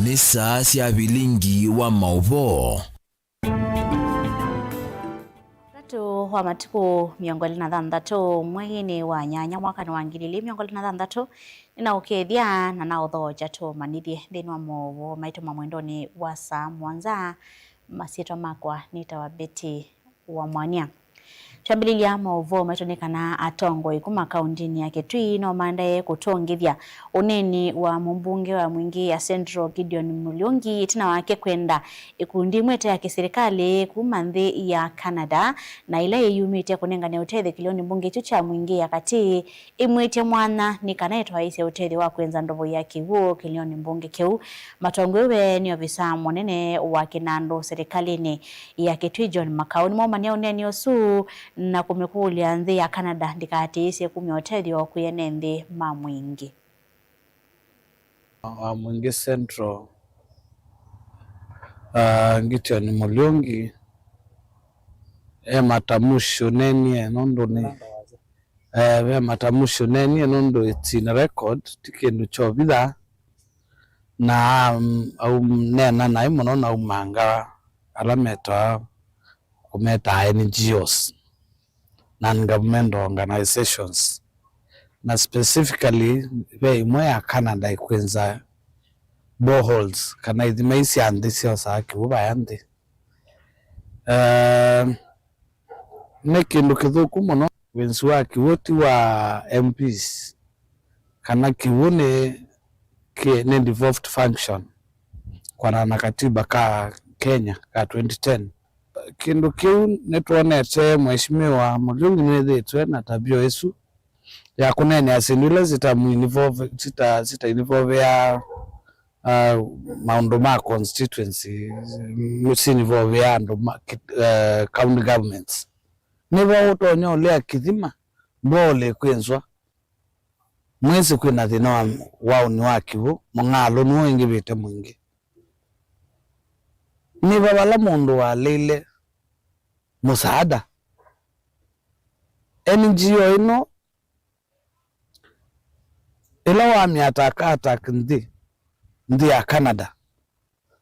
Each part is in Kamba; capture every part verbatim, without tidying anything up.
Nĩ saa sya vilingi wa maũvoo. Thanthatũ wa matukũ mĩongo ĩlĩ na thanthatũ mweinĩ wa nyanya mwakanĩ wa ngili ilĩ mĩongo ĩlĩ na thanthatũ, nĩnaũkethya na naũthokya tũmanyĩthye nthĩnĩ wa maũvoo maitũ ma mwendonĩ wa saa mũonza. Masyĩtwa makwa nĩtawa Betty wa Mwania. Twambĩlĩlya maũvoo maitũ nĩ kana atongoi kuma kaũntĩnĩ ya Kitui no maendae kũtongethya ũneeni wa mũmbunge wa Mwingĩ ya Central Gideon Muriungi ĩtina wake kwenda ĩkundi ĩmwe ĩte ya kĩsilikalĩ kuma nthĩ ya Canada na ĩla ĩyumĩtye kũnengane ũtethyo kĩlĩonĩ mbunge kyu kya Mwingĩ ya Katĩ ĩmwĩtye mwanya nĩ kana ĩtwaĩĩsye ũtethyo wa kwĩnza ndovo ya kĩw'ũ kĩlĩonĩ mbunge kĩu. Matongoi we nĩ ovisaa mũnene wa kĩnandũ silikalĩnĩ ya Kitui John Makau nĩmaumany'a ũneeni ũsu na kũmĩkũlya nthĩ ya Canada ndĩkatĩĩsye kumya ũtethyo kwĩ ene nthĩ ma Mwingĩ. Wa Mwingĩ Central, uh, Gideon Muriungi e matamushi ũneenie nũndũ nĩ, eh, ve matamushi ũneenie nũndũ it's in record, ti kĩndũ kya ũvitha. Na, um, auneena naĩ mũno na aumanga ala metawa kũmetaa N G Os, non-governmental organizations, na specifically ve ĩmwe ya Canada ĩkwĩnza boreholes kana ithima ii sya nthĩ syosaa kĩw'ũ vaya nthĩ. Eh, nĩ kĩndũ kĩthũku mũno. Wĩnzi wa kĩw'ũ ti wa M Ps, kana kĩw'ũ nĩ, kĩ, nĩ devolved function kwana na katiba ka Kenya ka twenty ten. Kĩndũ kĩu nĩtwonete Mheshimiwa Muriungi nĩwĩthĩĩtwe na tabia ĩsu ya kũneenea syĩndũ ila sita involve, sita, sita involve ya, uh, maũndũ ma constituency, mm, si involve ya andũ ma, ki-, uh, county governments. Nĩvo ũtonya ũlea kĩthima, mboo ũlĩkwĩnzwa. Mwĩsĩ kwĩna thĩna wa, wa waũni wa kĩw'ũ, mũng'alũ nĩw'o ũingĩvĩte Mwingĩ. Nĩva vala mũndũ waleile mũsaada? N G O ĩno ĩla wamĩataka attack nthĩ, nthĩ ya Canada.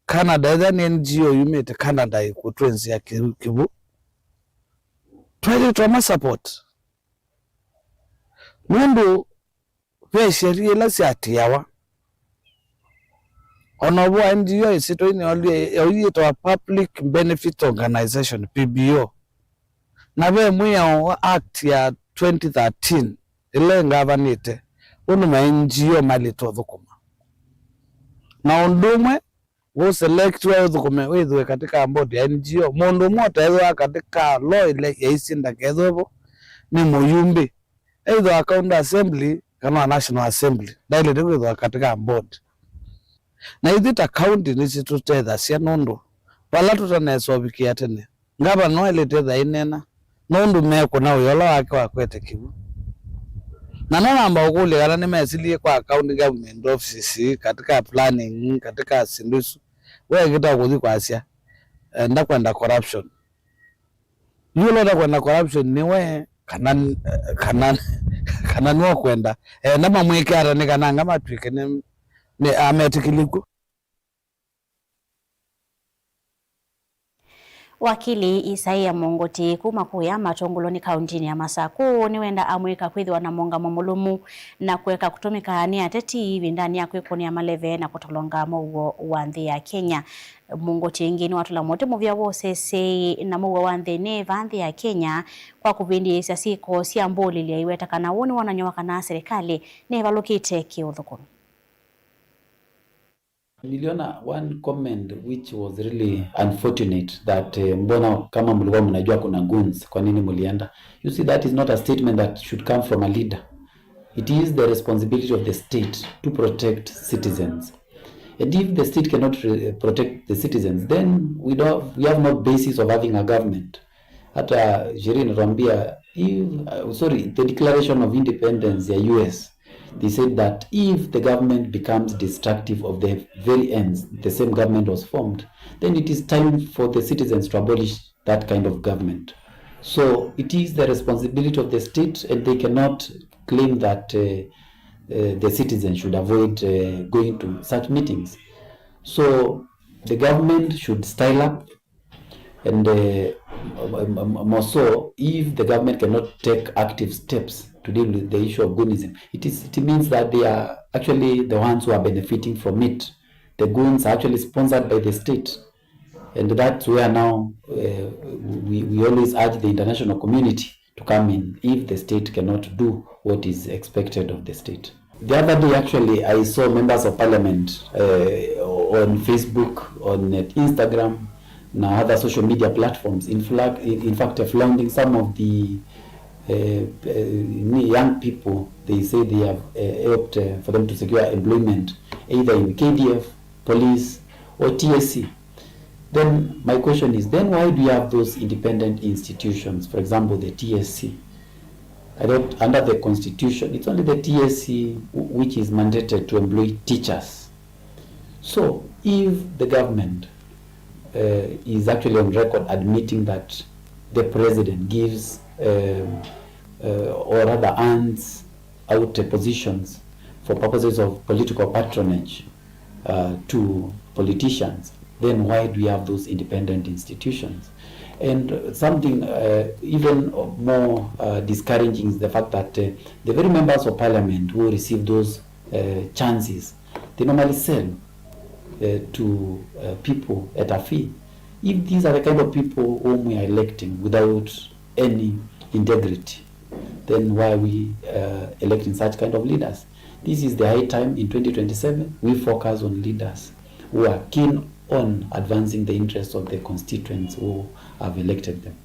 Canada, ethĩwa nĩ N G O yumĩte Canada ĩkũtwĩnzĩa kĩ-, kĩw'ũ, twaĩlĩtwe ma support. Nũndũ ve sheria ila syatĩawa. O na ũvoo wa N G O ĩsyĩtwa ĩnĩ yĩtawa Public Benefit Organization, P B O. Na ve mwĩao wa Act ya twenty thirteen ĩla ĩngavanĩte ũndũ ma N G O maĩlĩte ũthũkũma. Na ũndũ ũmwe, ũselectiwa ũthũkũme wĩthĩwe katika board ya N G O. Mũndũ ũmwe ũtethĩwa katika law ĩla yaisye ndakethĩwe vo nĩ mũyumbe, either wa county assembly kana wa national assembly, ndaĩlĩte kwĩthĩwa katika board. Na ithyĩ ta county nĩsyĩtũtethasya nũndũ vala tũtanesovikĩa tene, ngavana no aĩlĩte ethĩwa aineena nũndũ mekũna wĩa ũla wake wa kwete kĩw'ũ. Na no namba ũkũlya kana nĩmesilie kwa county government offices, katika planning, katika syĩndũ isu, we kĩta kũthi kwasya, eh, ndakwenda corruption. Yu ũla ũtakwenda corruption nĩwe kana, kana, kana nĩwe ũkwenda enda mamwĩke ata nĩ kana anga matw'ĩke nĩ, nĩ ametĩkĩlĩku. Wakili Isaia Mũngũti kuma kũya Matũngũlũnĩ kaũntĩnĩ ya Masakũ nĩwenda amũika kwĩthĩwa na mũngamo mũlũmu na kũeka kũtũmĩka nĩ ateti ĩvindanĩ ya kwĩkũnĩa maleve na kũtolonga mũuo wa nthĩ ya Kenya. Mũngũti ĩngĩ nĩwatũla mũtĩ mũvea wa ũseseĩ na mũuo wa nthĩ nĩ va nthĩ ya Kenya kwa kũvindĩĩsya syĩko sya mbũlĩlya iweta kana ũũ nĩwonany'o wa kana silikalĩ nĩĩvalũkĩte kĩũthũkũmi. Niliona one comment which was really unfortunate that, eh, mbona kama mlikuwa mnajua kuna goons, kwa nini mlienda? You see, that is not a statement that should come from a leader. It is the responsibility of the state to protect citizens. And if the state cannot re-, protect the citizens, then we don't, we have no basis of having a government. Hata sheria inatuambia, if, uh, sorry, the Declaration of Independence ya U S, they said that if the government becomes destructive of the very ends the same government was formed, then it is time for the citizens to abolish that kind of government. So it is the responsibility of the state, and they cannot claim that, uh, uh, the citizens should avoid, uh, going to such meetings. So the government should style up, and uh, m- m- more so, if the government cannot take active steps to deal with the issue of goonism, it is it means that they are actually the ones who are benefiting from it. The goons are actually sponsored by the state, and that's where now uh, we, we always urge the international community to come in if the state cannot do what is expected of the state. The other day, actually, I saw members of parliament uh, on Facebook, on uh, Instagram, and other social media platforms, in, flag, in, in fact, flaunting some of the uh, uh, young people they say they have uh, helped uh, for them to secure employment, either in K D F, police, or T S C. Then my question is, then why do you have those independent institutions? For example, the T S C. I thought under the constitution, it's only the T S C which is mandated to employ teachers. So if the government uh, is actually on record admitting that the president gives um, uh, or rather hands out uh, positions for purposes of political patronage uh, to politicians, then why do we have those independent institutions? And uh, something uh, even more uh, discouraging is the fact that uh, the very members of parliament who receive those uh, chances, they normally sell uh, to uh, people at a fee. If these are the kind of people whom we are electing without any integrity, then why are we uh, electing such kind of leaders? This is the high time in twenty twenty-seven we focus on leaders who are keen on advancing the interests of the constituents who have elected them.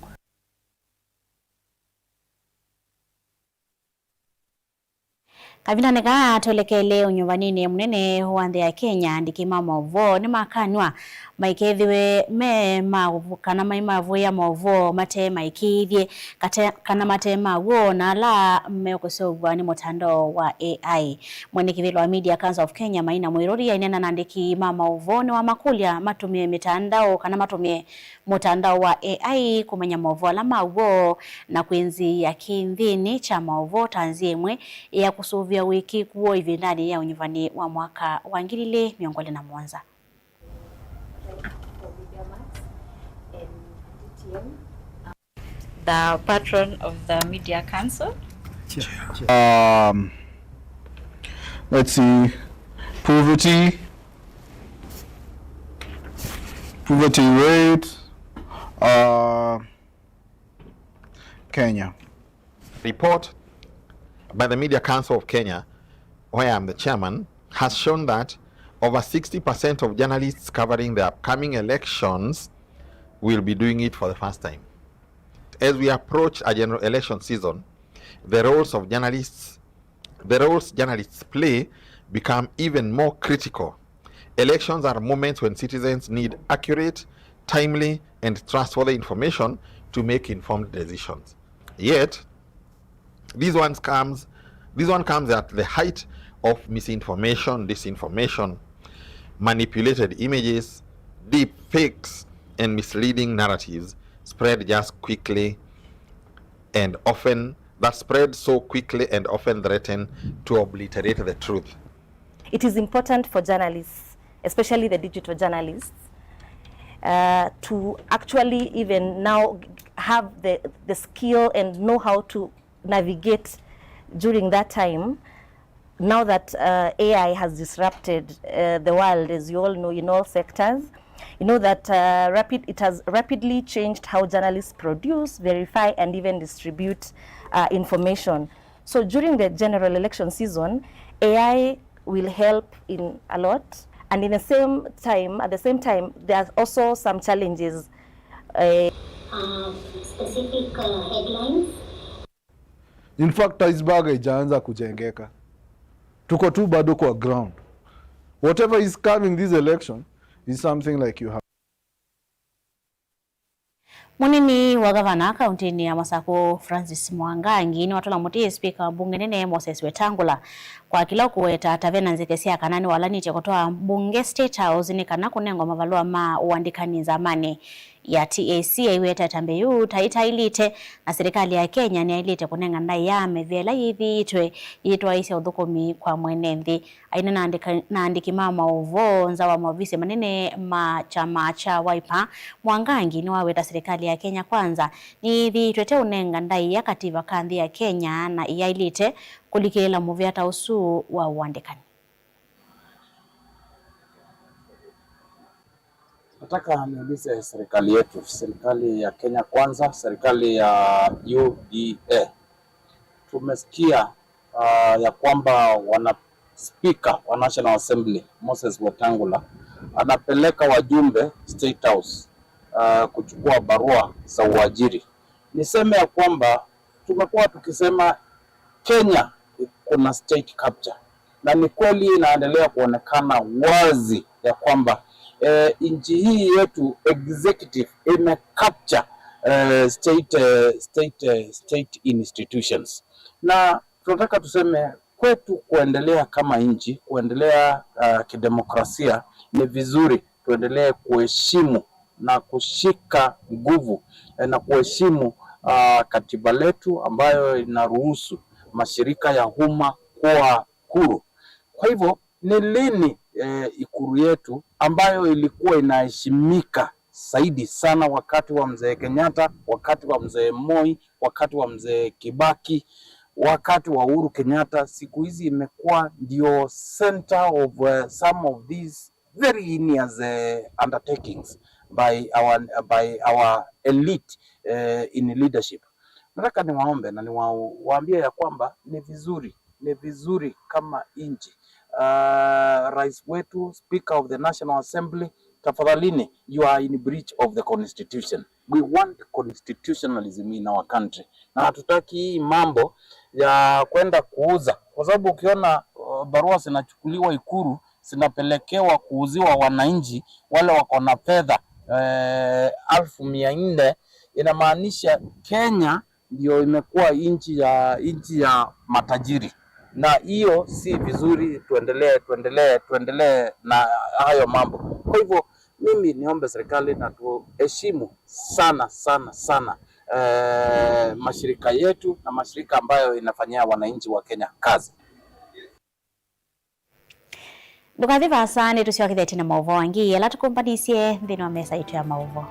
Kavindanĩ kaa, twelekeele ũnyuvaninĩ mũnene wa nthĩ ya Kenya. Andĩki ma maũvoo nĩmakanw'a maikethĩwe me ma kana mai mavũĩa maũvoo mate maĩkĩĩthye kate, kana mate ma w'o na ala mekũseũvw'a nĩ mũtandao wa A I. Mwene kĩvĩla wa Media Council of Kenya, Maina Mũirũri, aineena na andĩki ma maũvoo nĩwamakũlya matũmĩe mĩtandao kana matũmĩe mũtandao wa A I kũmanya maũvoo ala ma w'o na kwĩnzĩĩa kĩnthĩnĩ kya maũvoo ta nzĩa ĩmwe ya kũsũvĩa ũĩkĩĩku woo ĩvindanĩ ya ũnyuvanĩ wa mwaka wa ngili ilĩ mĩongo ĩlĩ na mũonza. The patron of the Media Council. Um, let's see, poverty, poverty rate, uh, Kenya. Report by the Media Council of Kenya, where I'm the chairman, has shown that over sixty percent of journalists covering the upcoming elections will be doing it for the first time. As we approach a general election season, the roles of journalists, the roles journalists play become even more critical. Elections are moments when citizens need accurate, timely, and trustworthy information to make informed decisions. Yet, this one comes, this one comes at the height of misinformation, disinformation, manipulated images, deep fakes, and misleading narratives spread just quickly and often that spread so quickly and often threaten to obliterate the truth. It is important for journalists, especially the digital journalists, uh, to actually even now have the, the skill and know how to navigate during that time. Now that uh, A I has disrupted uh, the world, as you all know, in all sectors, you know that uh, rapid, it has rapidly changed how journalists produce, verify, and even distribute uh, information. So during the general election season, A I will help in a lot, and in the same time, at the same time, there are also some challenges. Uh, uh, specific uh, headlines. In fact, iceberg haijaanza kujengeka. Tuko tu bado kwa ground. Whatever is coming this election is something like you have. Mũnini wa gavana kaũntĩnĩ ya Masakũ, Francis Mwangangi, nĩwatũla mũtĩ spika wa mbunge nene Moses Wetangula Kwa kĩla ũkũweta ta ve na nzeke sya kana nĩwalanĩtye kũtwaa mbunge State House nĩ kana kũnengwa mavalũa ma ũandĩkani nzamanĩ ya T A C, aiweta ĩtambya yĩu ta ĩtaĩlĩte, na silikalĩ ya Kenya nĩyaĩlĩte kũnenga ndaĩa mĩvĩa ĩla yĩthĩĩtwe yĩtwaĩĩsya ũthũkũmi kwa mwene nthĩ. Aineena na andĩka-, na andĩki ma maũvoo nza wa maovisi manene ma kyama kya Wiper, Mwangangi nĩwaweta silikalĩ ya Kenya Kwanza nĩyĩthĩĩtwe ĩteũnenga ndaĩa kativa ka nthĩ ya Kenya na ĩyaĩlĩte kũlikĩlĩla mũvĩa ta ũsu wa ũandĩkani. Nataka niulize serikali yetu, serikali ya Kenya Kwanza, serikali ya U D A. Tumesikia, ah, ya kwamba wana spika wa National Assembly, Moses Wetangula, anapeleka wajumbe State House, ah, kuchukua barua za uajiri. Niseme ya kwamba tumekuwa tukisema Kenya kuna state capture, na ni kweli inaendelea kuonekana wazi ya kwamba, eh, nchi hii yetu executive imecapture, eh, state, eh, state, eh, state institutions. Na tunataka tuseme kwetu kuendelea kama nchi, kuendelea, ah, kidemokrasia, ni vizuri tuendelee kuheshimu na kushika nguvu, eh, na kuheshimu, ah, katiba letu ambayo inaruhusu mashirika ya umma kuwa huru. Kwa hivyo, ni lini, eh, ikulu yetu ambayo ilikuwa inaheshimika zaidi sana wakati wa mzee Kenyatta, wakati wa mzee Moi, wakati wa mzee Kibaki, wakati wa Uhuru Kenyatta, siku hizi imekuwa ndio center of, eh, some of these very heinous, eh, undertakings by our, by our elite, eh, in leadership. Nataka niwaombe na niwaambie ya kwamba ni vizuri, ni vizuri kama nchi. Ah, rais wetu, Speaker of the National Assembly, tafadhalini, you are in breach of the constitution. We want constitutionalism in our country. Na hatutaki hii mambo ya kwenda kuuza, kwa sababu ukiona, uh, barua zinachukuliwa Ikulu, zinapelekewa kuuziwa wananchi wale wako na fedha, eh, alfu mia nne, inamaanisha Kenya ndio imekuwa nchi ya, nchi ya matajiri, na hiyo si vizuri. Tuendelee, tuendelee, tuendelee na hayo mambo. Kwa hivyo, mimi niombe serikali na tuheshimu sana, sana, sana, eh, mashirika yetu na mashirika ambayo inafanyia wananchi wa Kenya kazi. Ndũkathi vaasa, nĩtũsyokethya ĩtina maũvoo angĩ ala tũkũmbanisye nthĩnĩ wa mesa yitũ ya maũvoo.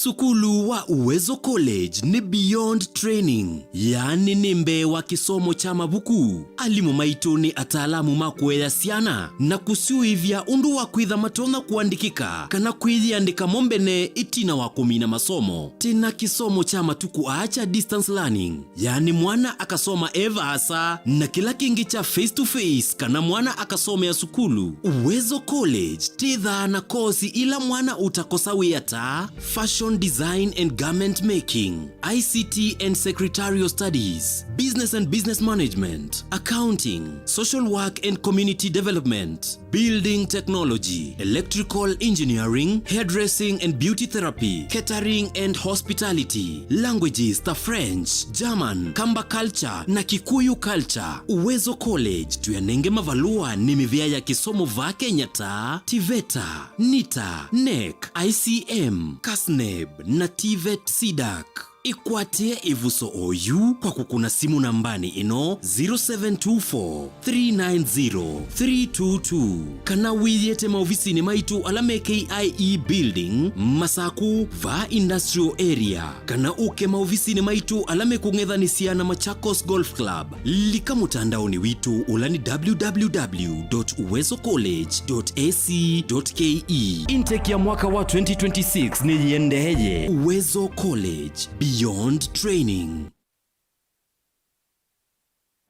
Sukulu wa Uwezo College nĩ beyond training, yaani nĩ mbee wa kĩsomo kya mavuku. Alimũ maitũ nĩ ataalamu ma kũea syana na kũsyũĩvya ũndũ wa kwĩtha matonya kũandĩkĩka kana kwĩyĩandĩka mo mbene ĩtina wa kũmina masomo. Twĩ na kĩsomo kya matukũ aa kya distance learning, yaani mwana akasoma e vaasa, na kĩla kĩngĩ kya face to face kana mwana akasomea sukulu. Uwezo College twĩthaa na kosi ila mwana ũtakosa wĩa ta fashion design and garment making, I C T and Secretarial Studies, Business and Business Management, Accounting, Social Work and Community Development, Building Technology, Electrical Engineering, Hairdressing and Beauty Therapy, Catering and Hospitality, Languages ta French, German, Kamba Culture na Kikuyu Culture. Uwezo College tũyanenge mavalũa nĩ mĩvĩa ya kĩsomo vaa Kenya ta TVETA, NITA, NEC, I C M, CASNEB na TVET CDAC. Ĩkwatĩe ĩvuso oyu kwa kũkũna simũ nambanĩ ĩno, zero seven two four, three nine zero, three two two, kana wĩyĩte maovisinĩ maitũ ala me K I E Building, Masaku, vaa Industrial Area, kana ũke maovisinĩ maitũ ala mekũng'ethanĩsya na Machakos Golf Club. Lika mũtandaonĩ witũ ũla nĩ W W W dot uwezo college dot A C dot K E. Intake ya mwaka wa twenty twenty-six nĩyĩendeeye. Uwezo College, beyond training.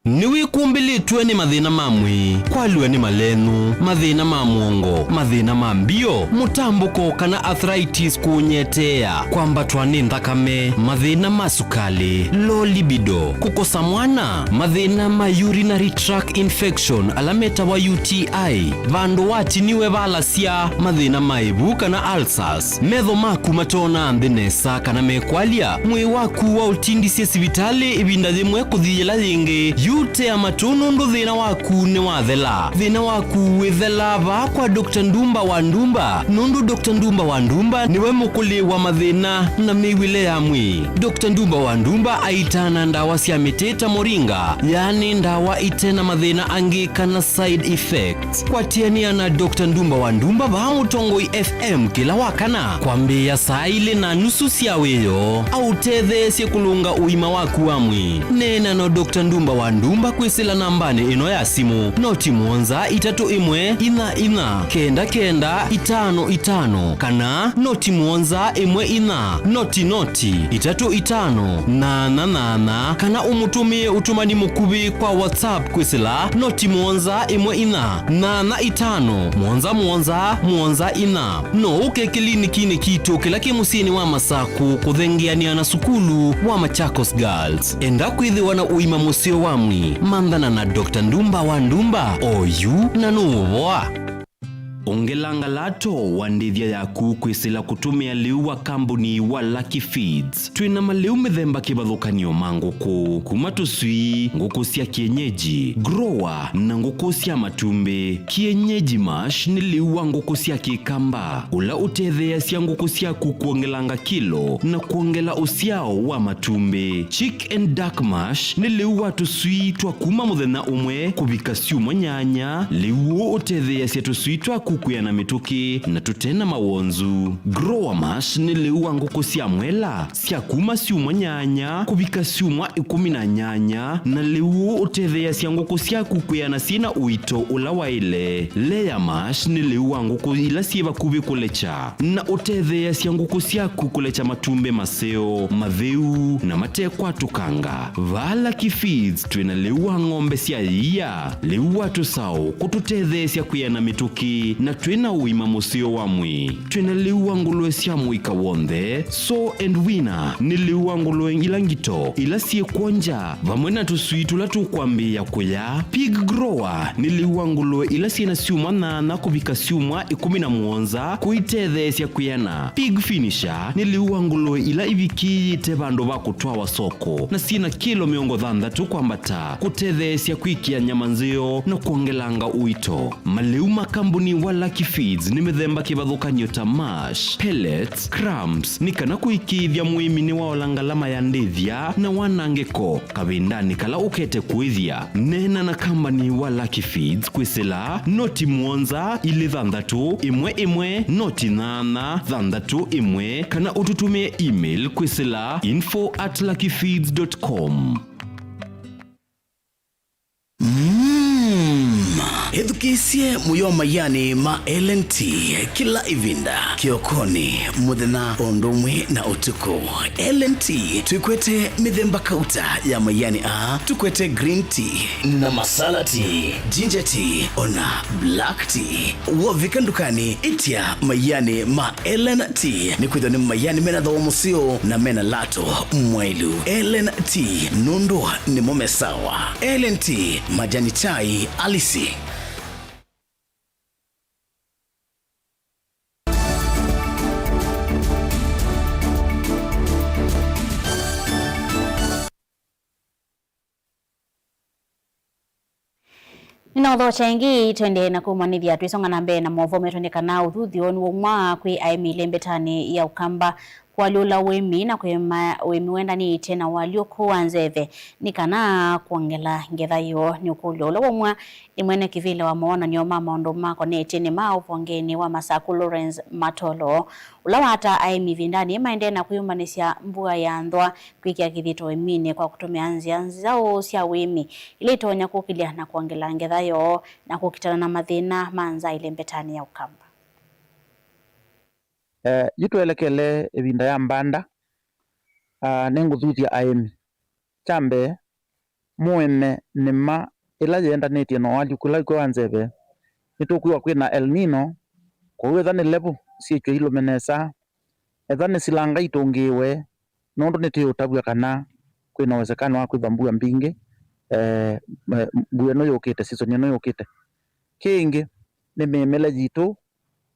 Nĩwĩkumbĩlĩtwe nĩ mathĩna ma mwĩĩ, kwalw'a nĩ malenũ, mathĩna ma mũongo, mathĩna ma mbio, mũtambũko kana arthritis kũũnyeteea, kwambatwa nĩ nthakame, mathĩna ma sukalĩ, low libido, kũkosa mwana, mathĩna ma urinary tract infection ala metawa U T I, vandũ watiniwe valasya, mathĩna ma ĩvu kana ulcers, metho maku matoonaa nthĩ nesa kana mekwalya, mwĩĩ waku waũtindisye sivitalĩ ĩvinda yĩmwe kũthi yĩla yĩngĩ, yu tea matũ nũndũ thĩna waku nĩwathela. Thĩna waku wĩthelaa vaa kwa Doctor Ndumba wa Ndumba, nũndũ Doctor Ndumba wa Ndumba nĩwe mũkũlĩ wa mathĩna na mĩw'ĩle ya mwĩĩ. Doctor Ndumba wa Ndumba aitaa na ndawa sya mĩtĩ ta moringa, yaani ndawa ite na mathĩna angĩ kana side effects. Kwatĩanĩa na Doctor Ndumba wa Ndumba vaa Mũtongoi F M kĩla wa kana kwambĩĩa saa ilĩ na nusu sya wĩoo, aũtetheesye kũlũnga ũima waku wa mwĩĩ. Neena na Doctor Ndumba wa Ndumba kwĩsĩla nambanĩ ĩno ya simũ, noti mũonza itatũ ĩmwe inya inya kenda kenda itano itano, kana noti mũonza ĩmwe inya noti noti itatũ itano nana nana, kana ũmũtũmĩe ũtũmani mũkuvĩ kwa WhatsApp kwĩsĩla noti mũonza ĩmwe inya nana itano mũonza mũonza mũonza inya. No ũke kĩlinikinĩ kitũ kĩla kĩ mũsyĩnĩ wa Masakũ kũthengeanĩa na sukulu wa Machakos Girls. Enda kwĩthĩwa na ũima mũseo wa mwĩĩ, manthana na Doctor Ndumba wa Ndumba oyu na nũũvoa. Ongelanga lato wa ndĩthya yaku kwĩsĩla kũtũmĩa lĩu wa kambuni wa Lucky Feeds. Twĩ na malĩu mĩthemba kĩvathũkany'o ma ngũkũ, kuma tũswii, ngũkũ sya kienyeji, grower, na ngũkũ sya matumbĩ. Kienyeji mash nĩ lĩu wa ngũkũ sya kĩkamba, ũla ũtetheeasya ngũkũ syaku kwongelanga kilo na kwongela ũsyao wa matumbĩ. Chick and duck mash nĩ lĩu wa tũswii twa kuma mũthenya ũmwe kũvika syumwa nyanya. Lĩu ũũ ũtetheeasya tũswii twaku kwĩana mĩtũkĩ na tũte na mawonzu. Grower mash nĩ lĩu wa ngũkũ sya mwela sya kuma syumwa nyanya kũvika syumwa ĩkũmi na nyanya, na lĩu ũũ ũtetheeasya ngũkũ syaku kwĩana syĩ na ũito ũla waĩle. Layer mash nĩ lĩu wa ngũkũ ila syĩ vakuvĩ kũlekya, na ũtetheeasya ngũkũ syaku kũlekya matumbĩ maseo, matheu, na matekwatũkanga. Vaa Lucky Feeds twĩ na lĩu wa ng'ombe sya ĩia, lĩu wa tũsaũ kũtũtetheesya kwĩana mĩtũkĩ, na twĩ na ũima mũseo wa mwĩĩ. Twĩ na lĩu wa ngũlũe sya mũika w'onthe, sow and weaner nĩ lĩu wa ngũlũe ila ngito, ila syĩ kwonja, vamwe na tũswii tũla tũkwambĩĩa kũya. Pig grower nĩ lĩu wa ngũlũe ila syĩ na syumwa nyaanya kũvika syumwa ĩkũmi na mũonza kũitetheesya kwĩana. Pig finisher nĩ lĩu wa ngũlũe ila ivikĩĩte vandũ va kũtwawa soko na syĩ na kĩlo mĩongo thanthatũ kwambata, kũtetheesya kwĩkĩa nyama nzeo na kwongelanga ũito. Malĩu ma kambuni wa Lucky Feeds nĩ mĩthemba kĩvathũkany'o ta mash, pellets, crumbs, nĩ kana kũĩkĩĩthya mũĩmi nĩwaola ngalama ya ndĩthya na wanangĩko kavindanĩ kala ũkete kũĩthya. Neena na kambani wa Lucky Feeds kwĩsĩla noti mũonza ilĩ thanthatũ ĩmwe ĩmwe noti nyaanya thanthatũ ĩmwe, kana ũtũtũmĩe email kwĩsĩla info at luckyfeeds dot com. Mm. Ĩthukĩĩsye mũyo wa maianĩ ma L and T kĩla ĩvinda, kĩokonĩ, mũthenya, o ũndũ ũmwe na ũtukũ. L and T twĩkwete mĩthemba kauta ya maianĩ aa, tũkwete green tea na masala tea, ginger tea, ona black tea. Wovika ndukanĩ, ĩtya maianĩ ma L and T, nĩkwĩthĩwa nĩ maianĩ mena thooa mũseo na mena lato mwaĩlu. L and T, nũndũ nĩmo me sawa. L and T, majani chai halisi. Nĩnaũthokya ĩngĩ, twendee na kũmanyĩthya twĩsonga na mbee na maũvoo metũ nĩ kana ũthuthyo nĩwaumwa kwĩ aĩmi ĩlembetanĩ ya Ũkamba kũalyũla ũĩmi na kũĩma ũĩmi wendanĩtye na ũalyũku wa nzeve nĩ kana kwongela ngetha yoo. Nĩ ũkũlyo ũla waumwa nĩ mwene kĩvĩla wa mawonany'o ma maũndũ makonetye nĩma ũvongenĩ wa Masaku Lawrence Matolo, ũla wataa aĩmi ĩvindanĩ maendee na kwĩyũmbanĩsya mbua ya nthwa kwĩkĩa kĩthito ũĩminĩ kwa kũtũmĩa nzĩa nzaũ sya ũĩmi ila itonya kũkĩlya na kwongela ngetha yoo na kũkitana na mathĩna ma nzaa ĩlembetanĩ ya Ũkamba. Eh, yu twelekele ĩvinda ya mbanda, ah, nĩngũthuthya aĩmi. Kya mbee, mũeme nĩma ĩla yĩendanĩtye na ũalyũku ũla kwĩ wa nzeve. Nĩtũkwĩw'a kwĩna El Nino, kwoou etha nĩ level syĩkw'e ilũme nesa, etha nĩ silanga itũngĩĩwe, nũndũ nĩtwĩũtavw'a kana kwĩna ũwesekano wa kwĩthwa mbua mbingĩ, eh, mbua ĩno yũkĩte, season ĩno yũkĩte. Kĩngĩ, nĩ mĩmĩle yitũ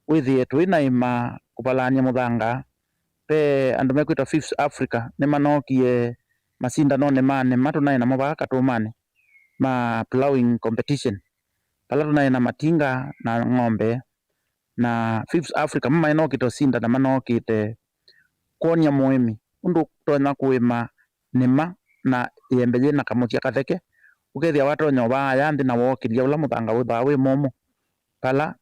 wĩthĩe tũi na ĩma kũvalany'a mũthanga. Ve andũ mekwĩtwa Fifth Africa nĩmanookie masindanonĩ ma nĩma tũnaĩ namo vaa Katũmanĩ ma ploughing competition, vala tũnaĩ na matinga na ng'ombe, na Fifth Africa mo maĩ nookĩte ũsindana, manookĩte kwony'a mũĩmi ũndũ ũtonya kũĩma nĩma na ĩembe yĩ na kamũthya katheke, ũkethĩa watonya ũvaaya nthĩ na wookĩlya ũla mũthanga wĩthĩawa wĩ mũmũ vala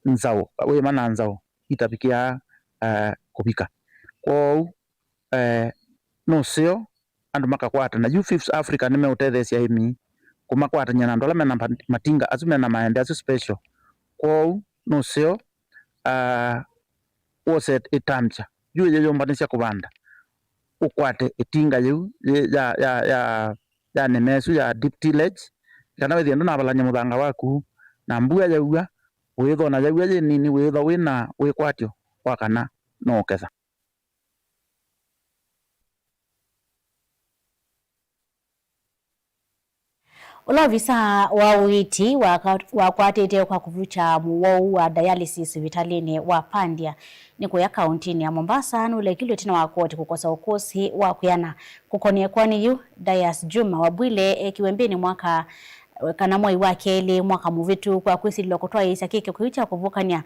nzaũ, wĩĩma na nzaũ itavikĩaa, eh, kũvika. Kwoou, eh, nũseo andũ makakwatana. Yu Fifth Africa nĩmeũtetheesya aĩmi kũmakwatany'a na andũ ala mena ma-, matinga asu mena maembe asu special. Kwoou nũseo, ah, wose ĩtambya yu yĩyũmbanĩsya kũvanda, ũkwate ĩtinga yĩu yĩ-, ya, ya, ya, ya nĩma ĩsu ya deep tillage, kana wĩthĩe ndũnavalany'a mũthanga waku, na mbua yaua, wĩĩthwa na yaua yĩ nini, wĩĩthwa wĩ na wĩkwatyo wa kana no ũketha. Ũla ovisa wa ũiiti waka-, wakwatĩte kwa kũvukya mũwau wa dialysis sivitalĩnĩ wa Pandya nĩ kũya kaũntĩnĩ ya Mombasa nũlekilwe ĩtina wa koti kũkosa ũkũsĩ wa kwĩana. Kũkonĩa ĩkoani yĩu, Dias Juma Wabwile ekiwe mbĩnĩ mwaka, kana mwei wa kelĩ mwaka mũvĩtu kwa kwĩsilĩlwa kũtwaĩĩsya kĩko kĩu kya kũvukany'a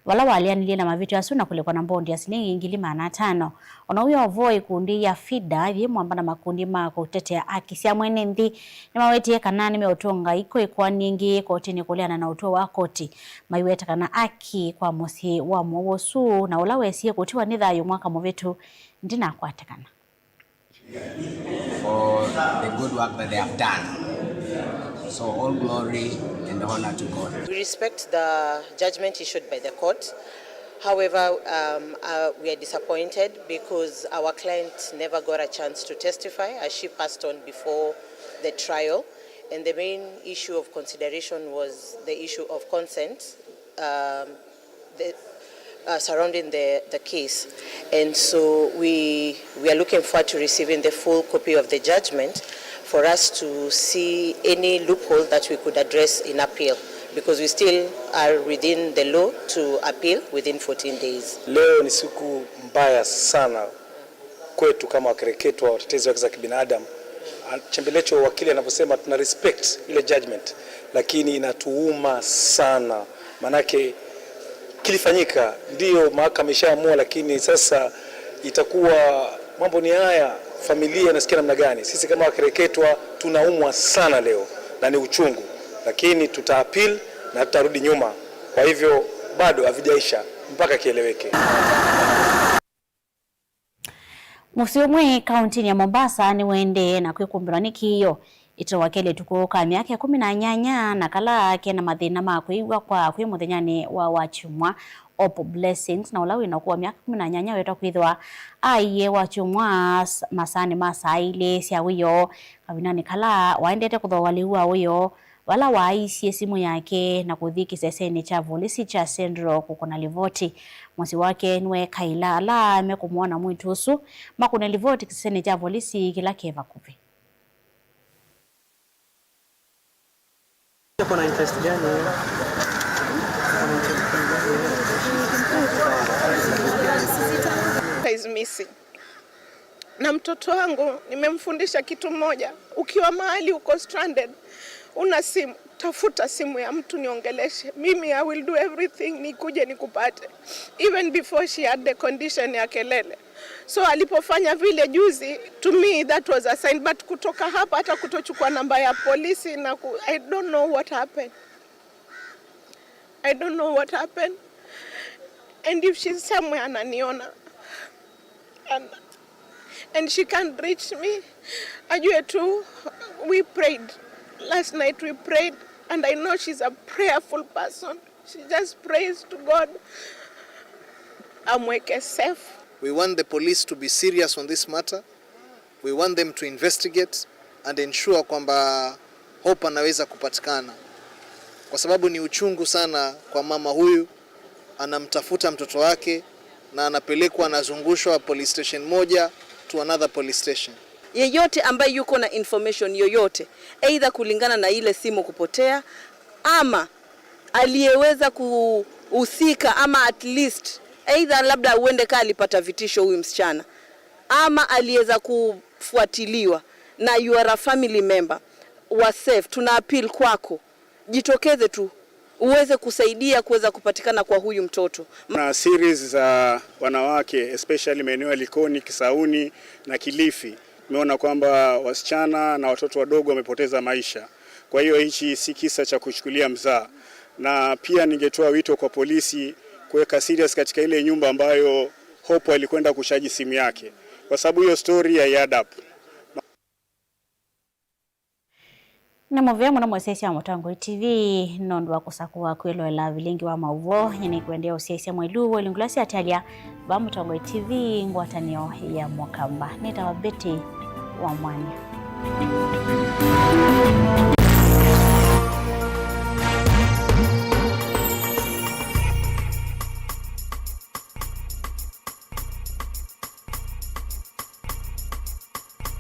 vala waleanilye na mavĩtyo asu na kũlĩkwa na mbondi ya silingi ngili maana atano. Ona ũu wĩ o vo, ikundi ya FIDA yĩ mwamba na makundi ma kũtetea aki sya mwene nthĩ nĩmawetie kana nĩmeũtũnga iko ĩkoani ĩngĩ kotinĩ kũleana na ũtũo wa koti, maiweta kana aki kwa mũsyĩ wa mũwau ũsu na ũla wesie kũtiwa nĩ thayũ mwaka mũvĩtu ndinakwatĩkana. For the good work that they have done. So all glory and honor to God. We respect the judgment issued by the court. However, um, uh, we are disappointed because our client never got a chance to testify as she passed on before the trial. And the main issue of consideration was the issue of consent. Um, the, uh, surrounding the, the case. And so we, we are looking forward to receiving the full copy of the judgment for us to see any loophole that we could address in appeal, because we still are within the law to appeal within fourteen days. Leo ni siku mbaya sana kwetu kama wakereketwa, watetezi wa haki za kibinadamu. Chembelecho wakili anavyosema, tuna respect ile judgment, lakini inatuuma sana, manake kilifanyika, ndio mahakama ishaamua, lakini sasa itakuwa mambo ni haya, familia inasikia namna gani? Sisi kama wakereketwa tunaumwa sana leo na ni uchungu, lakini tuta appeal na tutarudi nyuma. Kwa hivyo bado havijaisha mpaka kieleweke. Mũsyĩ ũmwe kaũntĩnĩ ya Mombasa nĩũendee na kwĩkũmbĩlwa nĩ kĩĩo ĩtoo wa kelĩ ũtukũ ka myaka ĩkũmi na nyanya na kala ke na mathĩna ma kwĩw'a kwa kwĩ mũthenyanĩ wa Wakyumwa. Hope Blessings, na ũla wĩ na ũkũũ wa myaka ĩkũmi na nyanya, wetwa kwĩthĩwa aiie Wakyumwa masaanĩ ma saa ilĩ sya wĩoo. Kavindanĩ kala waendete kũthooa lĩu wa wĩoo, vala waaisye simũ yake na kũthi kĩsesenĩ kya volisi kya Central kũkũna livoti. Mũsyĩ wake nĩweekaĩla ala mekũmwona mwĩĩtu ũsu makũne livoti kĩsesenĩ kya volisi kĩla ke vakuvĩ. Ako na interest gani? Ako na interest gani? Is missing. Na mtoto wangu nimemfundisha kitu moja, ukiwa mahali uko stranded, una simu, tafuta simu ya mtu niongeleshe. Mimi, I will do everything nikuje nikupate, even before she had the condition ya kelele. So alipofanya vile juzi, to me that was a sign, but kutoka hapa hata kutochukua namba ya polisi na ku, I don't know what happened. I don't know what happened. And if she's somewhere ananiona and, and she can't reach me, ajue tu, we prayed. Last night we prayed, and I know she's a prayerful person. She just prays to God amweke safe. We want the police to be serious on this matter. We want them to investigate and ensure kwamba Hope anaweza kupatikana, kwa sababu ni uchungu sana kwa mama huyu. Anamtafuta mtoto wake na anapelekwa, anazungushwa police station moja to another police station. Yeyote ambaye yuko na information yoyote, either kulingana na ile simu kupotea, ama aliyeweza kuhusika, ama at least either labda huende kaa alipata vitisho huyu msichana, ama aliweza kufuatiliwa na you are a family member, wa safe, tuna appeal kwako, jitokeze tu uweze kusaidia kuweza kupatikana kwa huyu mtoto. Na series za wanawake, especially maeneo ya Likoni, Kisauni na Kilifi, tumeona kwamba wasichana na watoto wadogo wamepoteza maisha. Kwa hiyo hichi si kisa cha kuchukulia mzaha, na pia ningetoa wito kwa polisi kuweka serious katika ile nyumba ambayo Hope alikwenda kuchaji simu yake, kwa sababu hiyo story hai add up. Nĩ mũvea mũno mwĩsyaĩĩsya wa Mũtongoi T V nũndũ wa kũsakũa kwĩloela vilingi wa maũvoo. Nyie nĩkwendea ũsyaĩĩsya mwei ũũ wa ilungu ila syatalya va Mũtongoi T V, ngwatanĩo ya Mũkamba. Nĩtawa Betty wa Mwanya.